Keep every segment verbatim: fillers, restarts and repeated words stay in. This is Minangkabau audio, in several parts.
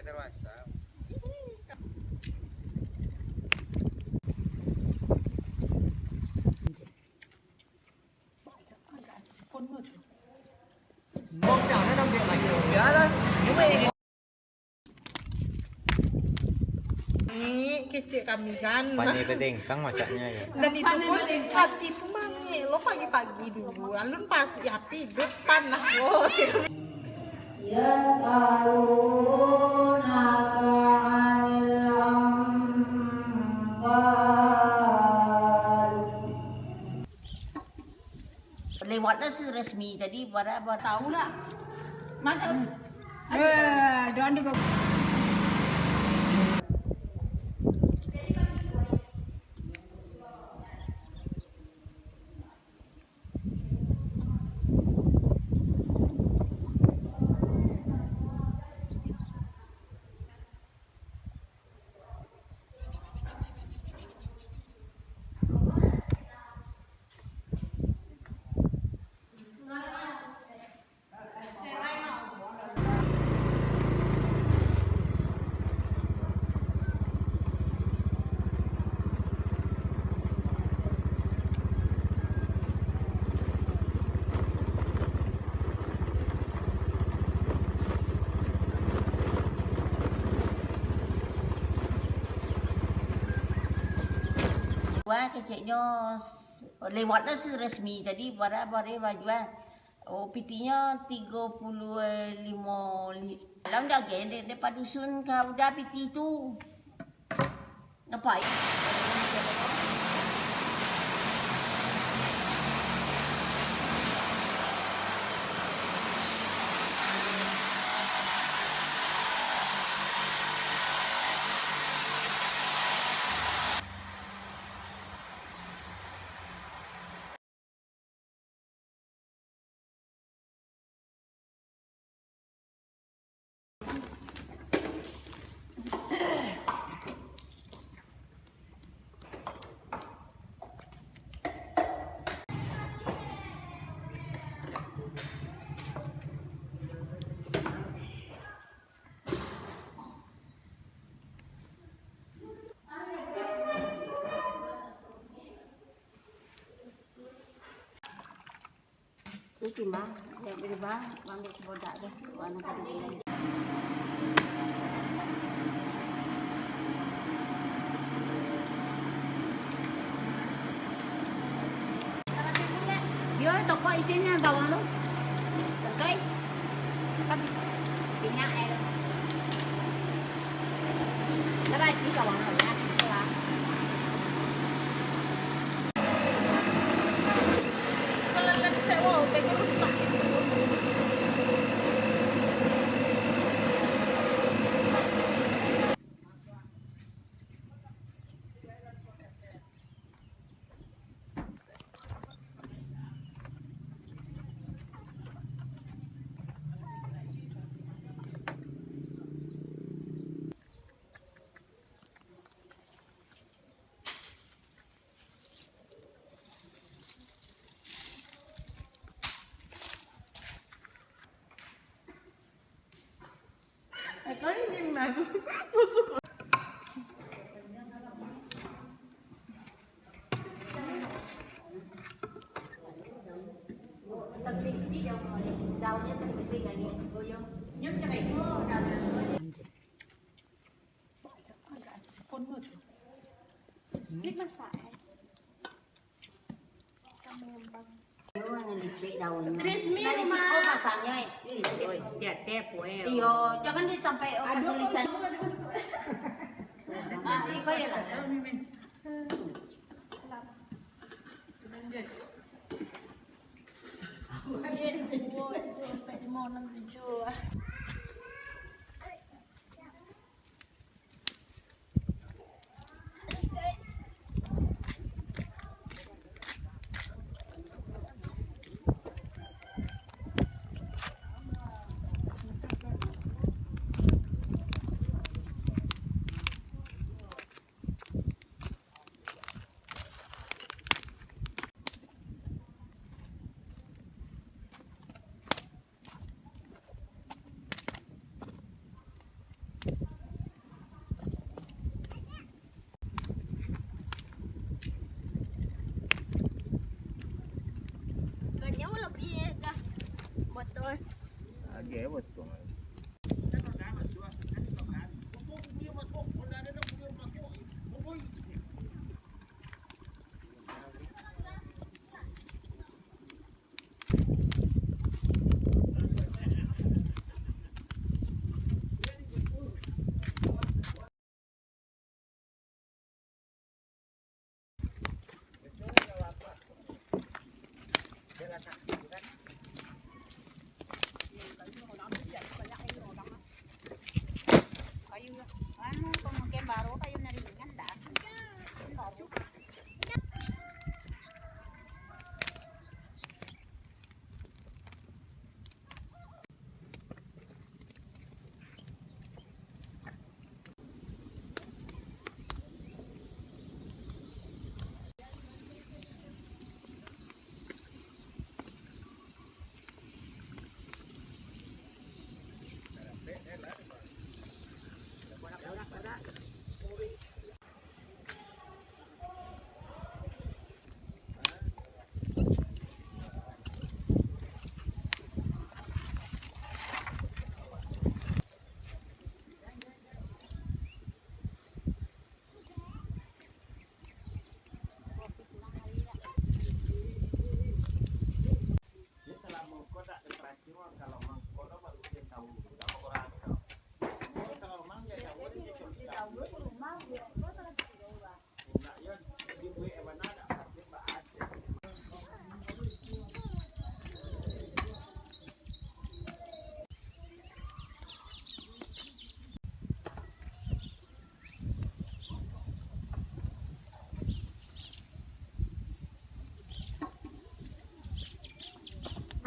Ni kecek kami kan. Pandai batengkang masaknyo, yo. Dan itu pun hati pun mangek lo pagi-pagi dulu. Alun pasi api, duit panas lo. يسألونك عن الأنفال. Lewatlah si Resmi tadi, bara-, bara-, tahu lah. Mantap. Eh, dan di Wah, keceknyo s-, lewatlah si Resmi tadi, bara-, bara bajua. Oh, pitinyo tigo puluah limo li-, dalam daging dek, dek padusun ka udah piti tu. Ngapai? Iko mah, yo, bari bah, ambiak sabodak deh, warna tadi. Yo, toko isinyo bawang tu. Salasai. Minyak, eh. Karaji kawan, ya, itulah. Sekolah lagi tak, wow, bego rusak itu. Resmi, Mak. Iyo, jangan ditampai, oh, kasih lisan. Ah, iko yo lah. Kayu, anu, pemukiman baru, kayu naringan dah. Baru.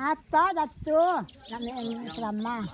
Ata jatuh, nak main selama.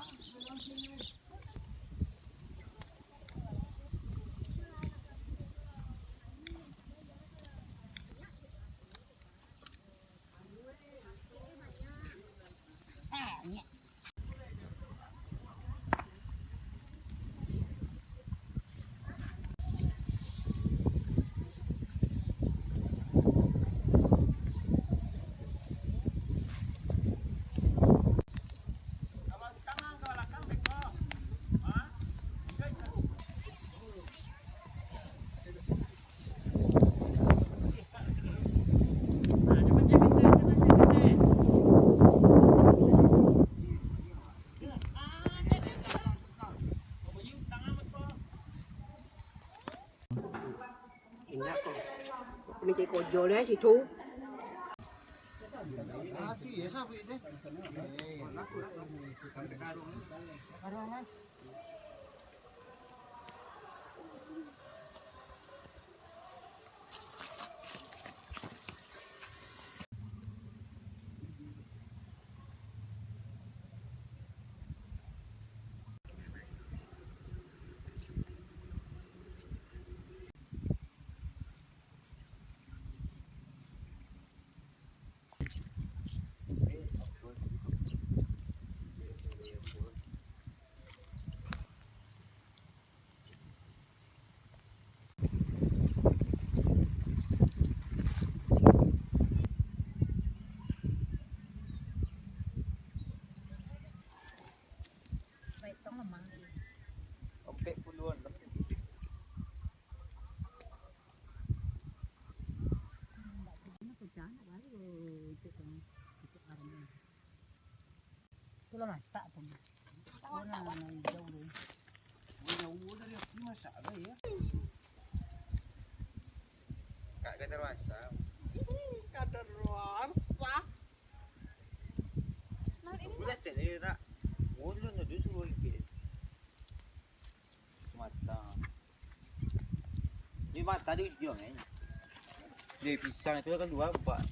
Indak ko. Mencari kojol ya situ. Ompek puluhan lebih. Tu lah masak tu. Tahu masak, Bang? Jauh tu. Oh, jauh dari api masak apa ya? Kak, kadaluarsa. Kadaluarsa. Nah, ini udah cek ni, nak. Ulun tu suruh ikit. Matang. Ni matang di ujung, eh. Dia pisang itu kan dua, empat.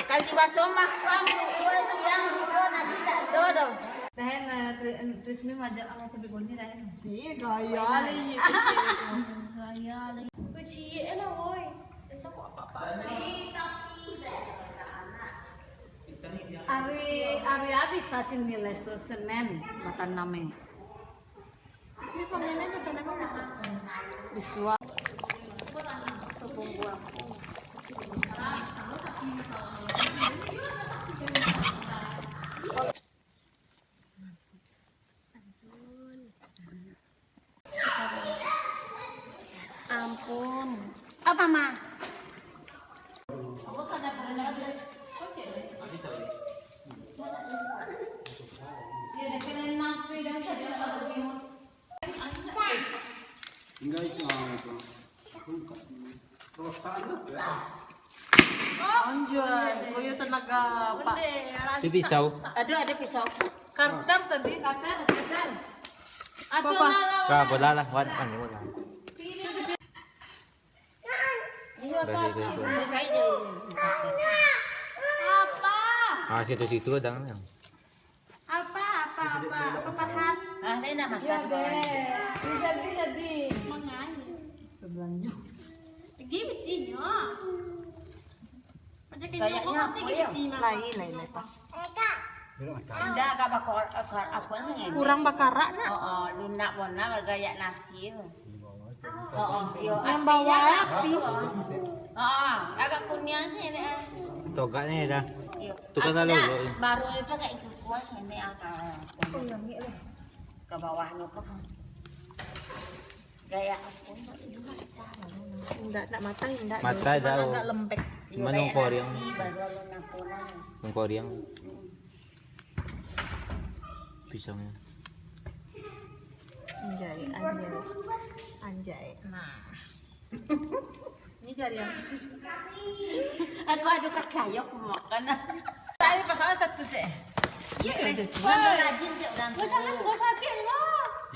Kaji baso makan, bubur siang, sudah nasi tak ada doh. Tahan, eh, Tri-, eh, Trismi majak sama cabai kuning, tahan. Iya, gaya lah, iya, kecil. Gaya lah. Kecil lah, woi. Entah kok apa-apa. Ari, ari abih cacing nilai so Senen, batanam eh. Bisuak. Ampun. Apa, Ma? Anjay, koyo tenaga, Pak. Itu pisau. Ada, ada pisau. Karter tadi, karter, karter. Apa? Lah, bola lah, wan, wan, bola. Iya, dari situ. Apa? Ah, situ-situ ada yang. Apa, apa, apa, apa, Farhan? Ah, dia nak makan. Jadi, jadi. Mangai. Berbelanja. Pergi, pergi, nyo. Macam kayaknya apa ya? Lain, lain, lain, pas. Indak, agak bakar, bakar, apa sih ini? Kurang bakarak, nak. Oh, oh, lunak bona bagaya nasi tu. Oh, oh, iyo. Yang bawah api. Oh, agak kuniang sih ini, eh. Togak ni dah. Iyo. Tukar lalu, agak lo, ini. Baru itu agak ikut kuah sini, agak. Oh, yang ni lah. Ke bawah ni apa? Gaya apa? Indak, indak matang, indak. Matang dah, cuman agak lembek. Iyo, mana gaya nasi, baru alun apa lah. Mengkoriang. Pisangnya. Anjay, anjay. Anjay. Nah. Ini jari yang aku ada tak kayo aku makan. Tadi pasal satu sih. Iya, rajin cek dan.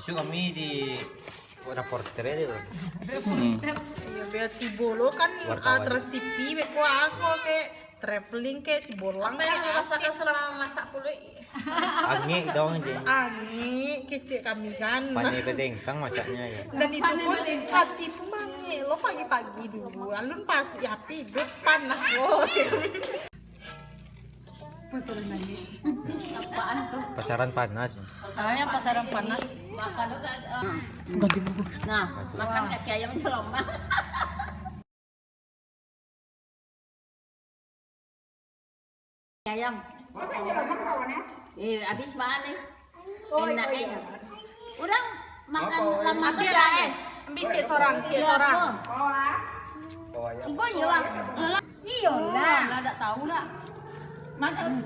Besok kami di reporter aja. Iya, biar tibo lo kan, ah, terus T V, beko aku ke traveling ke, si bolang ke, yang dirasakan selama masak puluh. Angek dong, je. Angek kecek kami kan. Pandai badengkang masaknya, ya. Dan itu pun hati pun bangek. Lo pagi-pagi dulu, alun pasi api, dia panas lo. Apaan tuh? Pasaran panas. Ah, yang pasaran panas. Makan udah. Nah, makan kaki ayam selama. Ayam. Eh, habis bahan ni. Enak, eh. Urang makan lama. Ambil lah, eh. Ambil cik sorang, cik sorang. Engkau iya lah. Iyo lah. Lah, tak tahu lah. Makan.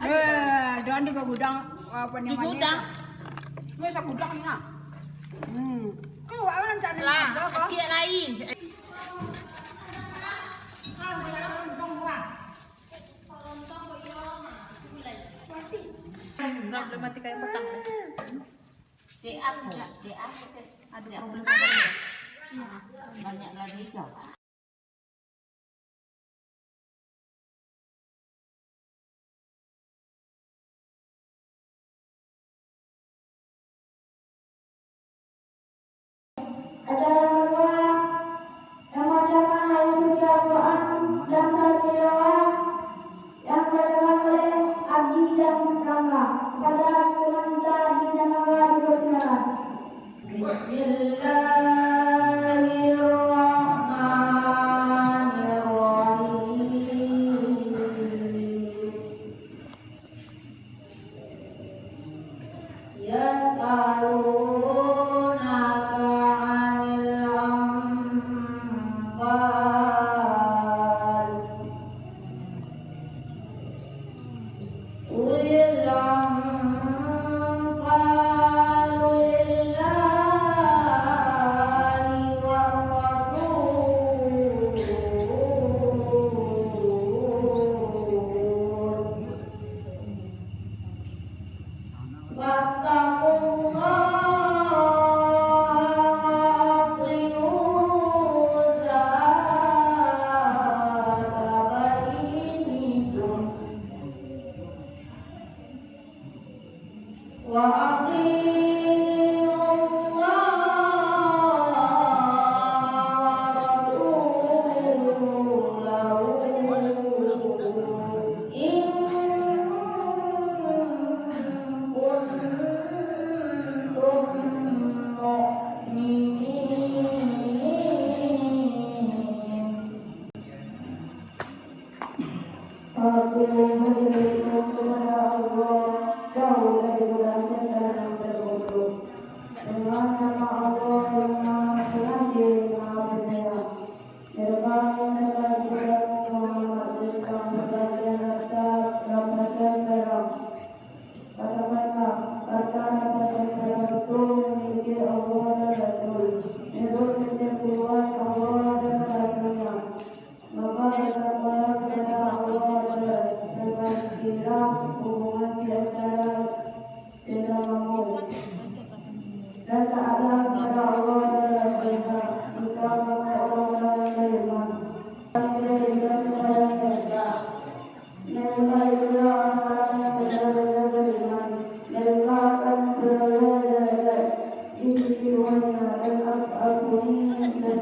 Eh, dan di gudang, apa namanya? Di gudang. Weh, sagudang ni lah. Hmm. Keluar lah, tak ada. Lah, apa-apa. Cik lain. Problematika yang petang. D A, D A. Aduh, problematika. Banyak lagi kau. Acara kedua, yang membacakan ayat suci Al-Quran dan surat tilawah yang dibacakan oleh Adi dan Rangga. Kepada Tuan Adi dan Rangga dipersilakan. Bismillahirrahmanirrahim.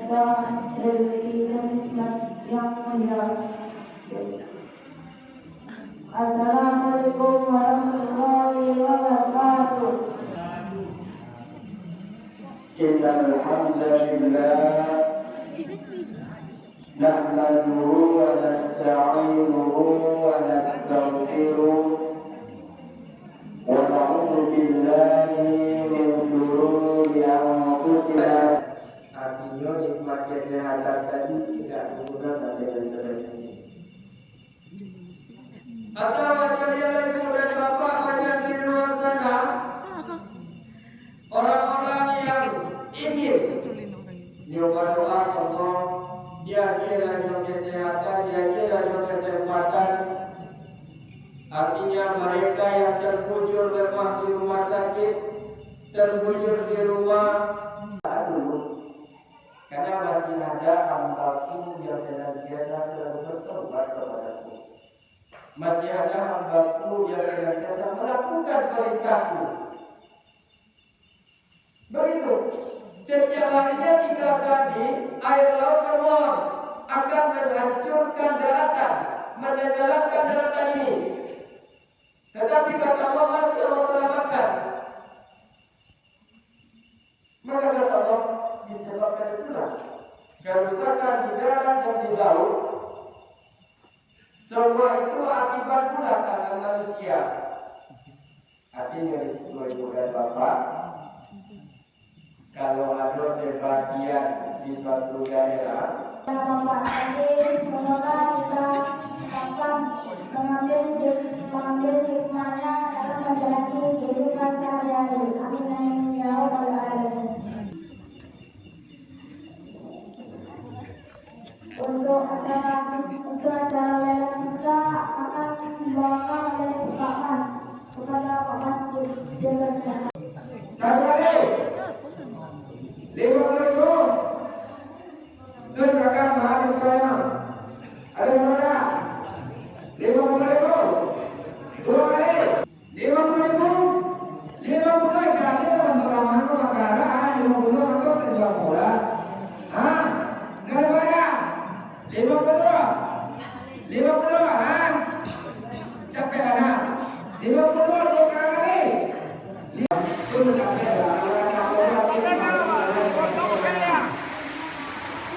Rezeki dan nikmat yang mulia. Assalamualaikum warahmatullahi wabarakatuh. Innal hamdalillah, nahmaduhu wa nasta'inuhu wa nastaghfiruh, wa na'udzu billahi min syururi anfusina. Artinyo, nikmat kesehatan tadi indak baguno sampai sakarang. Atau caliaklah ibu dan bapak banyak di luar sana, orang-orang yang ingin nyo badoa, Allah, jagilah nyo kesehatan, jagilah nyo kesempatan. Artinya, mereka yang terbujur lemah di rumah sakit, terbujur di rumah, dulu. Karena masih ada hamba-Ku yang senantiasa selalu bertobat kepada-Ku. Masih ada hamba-Ku yang senantiasa melakukan perintah-Ku. Begitu. Setiap harinya tiga kali air laut bermuam akan menghancurkan daratan, menenggelamkan daratan ini. Tetapi kata Allah, masih Allah selamatkan. Maka kata Allah, disebabkan itulah kerusakan di darat dan di laut, semua itu akibat ulah tangan manusia. Artinya di situ, ibu dan bapak, kalau ada sebagian di suatu daerah, Bapak Haji, semoga kita dapat mengambil, mengambil hikmahnya dalam menjalani kehidupan sehari-hari. Amin, amin, ya rabbal alamin. Untuk acara, untuk acara lelang kita akan dibawakan oleh Pak Mas. Kepada Pak Mas di, di atas. Satu kali. Lima puluh ribu. Dua kali, mahal itu ya. Ada yang ada? Lima puluh ribu. Dua kali. Lima puluh ribu. Lima puluh kali, bantuak lama tu bakara, ah, lima puluh masuk ke dua puluh. Ah, ndak ada bayar. Lima puluh. Lima puluh, ha? Capek, anak. Lima puluh, dua kali. Lima puluh capek, lah. Kalau ada orang habis, malu, malu.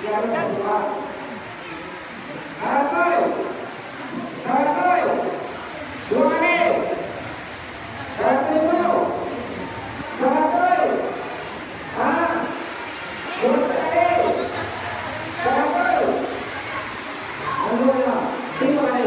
Dia ada dua. Saratus. Saratus. Dua kali. Saratus ribu. Saratus. Ha? Dua kali. Saratus. Anu, lima kali.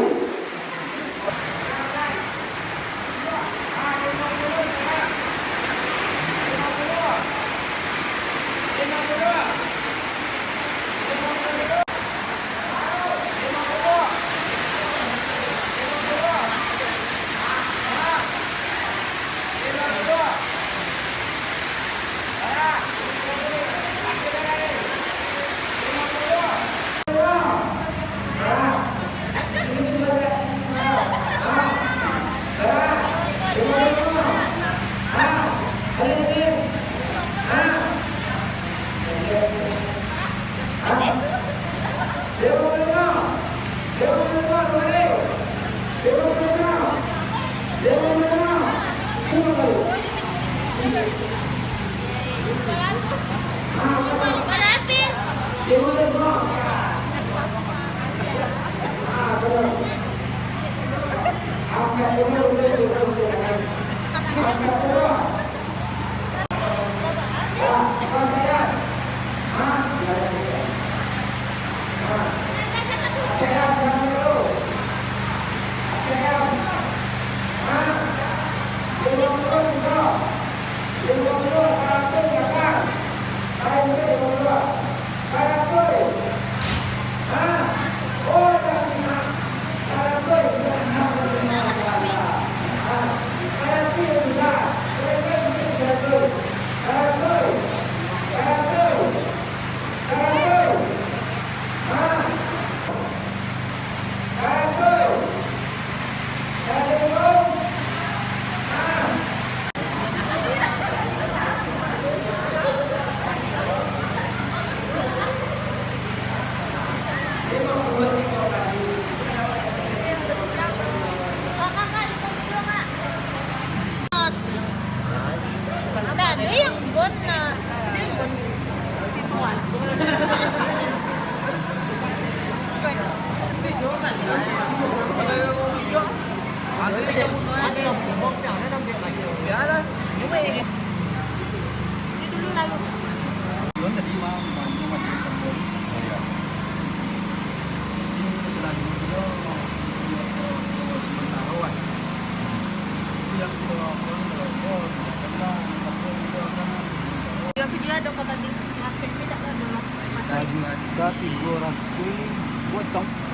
Dua ratus potong.